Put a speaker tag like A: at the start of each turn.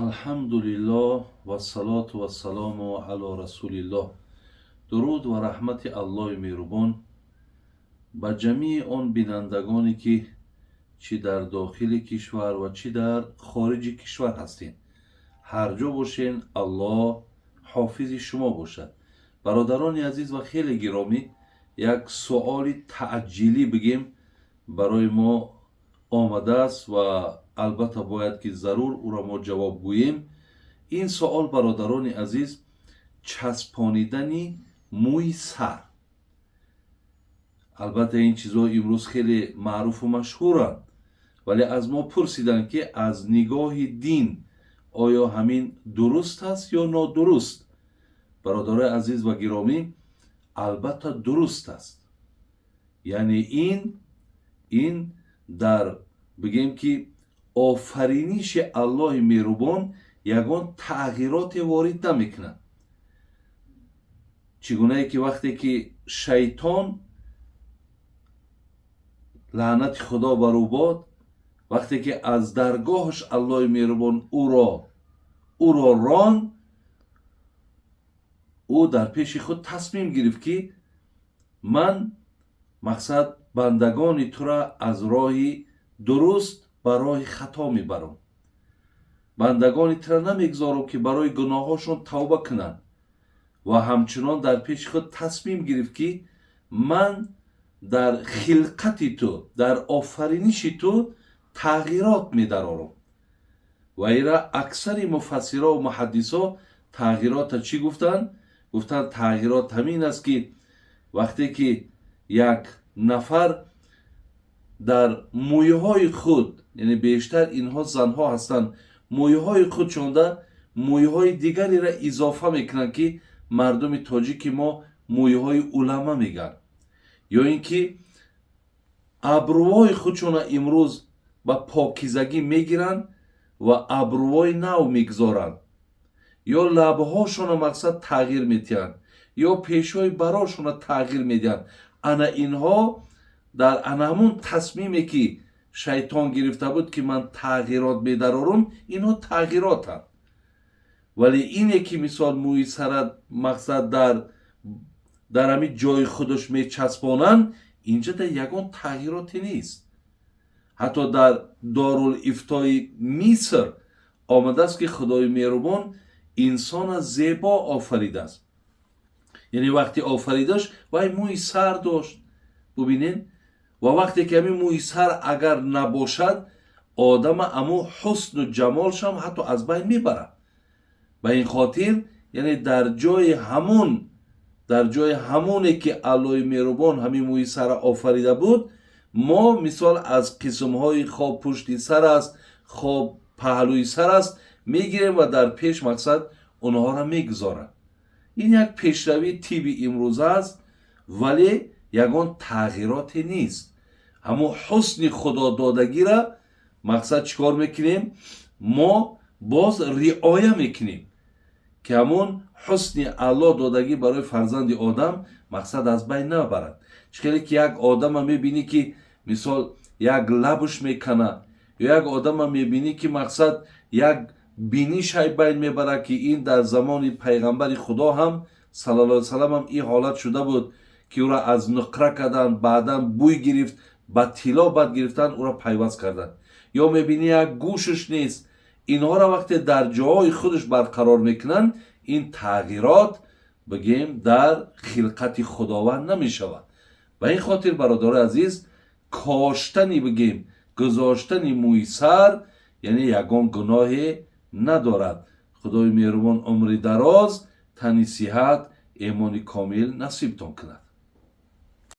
A: Алҳамдулиллоҳ вассалоту вассалому ало расулиллоҳ. Дуруд ва раҳмати Аллоҳи меҳрубон ба ҷамии он бинандагоне, ки чӣ дар дохили кишвар ва чӣ дар хориҷи кишвар ҳастед. Ҳар ҷо бошен, Аллоҳ ҳофизи шумо бошад. Бародарони азиз ва хеле гиромӣ, як суоли таъҷилӣ, бигем, барои мо омадааст ва албатта бояд ки зарур ӯро мо ҷавоб гӯем. Ин суол, бародарони азиз, часпонидани мӯи сар. Албатта, ин чизҳо имрӯз хеле маъруфу машҳуранд, вале аз мо пурсиданд, ки аз нигоҳи дин оё ҳамин дуруст аст ё нодуруст. Бародарои азиз ва гиромӣ, албатта, дуруст аст. Яъне ин дар, бигем ки, офариниши Аллоҳи меҳрубон ягон тағйироте ворид намекунад. Чӣ гунае ки вақте ки шайтон, лаънати Худо бар ӯ бод, вақте ки аз даргоҳаш Аллоҳи меҳрубон ӯро ронд, ӯ дар пеши худ тасмим гирифт, ки ман, мақсад, бандагони тура аз роҳи дуруст ба роҳи хато мебарам, бандагони тура намегузорам, ки барои гуноҳҳошон тавба кунанд. Ва ҳамчунон дар пеши худ тасмим гирифт, ки ман дар хилқати ту, дар офариниши ту тағйирот медарорам. Ва ира аксари муфассиро ва муҳаддисо тағйирота чӣ гуфтанд? Гуфтанд, тағйирот ҳамин аст, ки вақте ки як нафар дар мӯйҳои худ, яъне бештар инҳо занҳо ҳастанд, мӯйҳои худ чонда, мӯйҳои дигареро изофа мекунанд, ки мардуми тоҷики мо мӯйҳои улама мегӯянд, ё ин ки абрӯҳои худшона имрӯз ба покизагӣ мегиранд ва абрӯҳои нав мегузоранд, ё лабҳошона, мақсад, тағйир медиҳанд, ё пешҳои барошона тағйир медиҳанд. Ана инҳо дар ана ҳамун тасмиме, ки шайтон гирифта буд, ки ман тағйирот медарорум, инҳо тағйиротанд. Вале ине ки, мисол, мӯи сара, мақсад, дар ҳамин ҷои худаш мечаспонанд, инҷа дар ягон тағйироте нест. Ҳатто дар Дорулифтои Миср омадааст, ки Худои меҳрубон инсона зебо офаридааст. Яъне вақте офаридаш, вай мӯи сар дошт. Бубинед, ва вақте ки ҳамин мӯи сар агар набошад, одама аму ҳусну ҷамолшам ҳатто аз байн мебарад. Ба ин хотир, яъне дар ҷои ҳамоне ки Аллоҳи меҳрубон ҳамин мӯи сара офарида буд, мо, мисол, аз қисмҳои хоб пушти сар аст, хоб паҳлӯи сар аст, мегирем ва дар пеш, мақсад, онҳоро мегузорад. Ин як пешравии тибби имрӯза аст, вале ягон тағйироте нест. Ҳамун ҳусни худододагира, мақсад, чӣ кор мекунем? Мо боз риоя мекунем, ки ҳамун ҳусни Аллоҳ додагӣ барои фарзанди одам, мақсад, аз байн набарад. Чӣ хеле ки як одама мебинӣ, ки, мисол, як лабуш мекана, ё як одама мебинӣ, ки, мақсад, як бинишай байн мебарад, ки ин дар замони пайғамбари Худо ҳам, саллаллоҳу салам, ҳам ин ҳолат шуда буд, ки ӯро аз нуқра карданд, баъдан бӯй гирифт, ба тилло бад гирифтан, ӯро пайваст карданд. Ё мебинӣ, як гӯшаш нест. Инҳоро вақте дар ҷоҳои худаш барқарор мекунанд, ин тағйирот, бигем, дар хилқати Худованд намешавад. Ба ин хотир, бародарои азиз, коштани, бигем, гузоштани мӯи сар, яъне ягон гуноҳе надорад. Худои меҳрубон умри дароз, тани сиҳат, эмони комил насибтон кунад.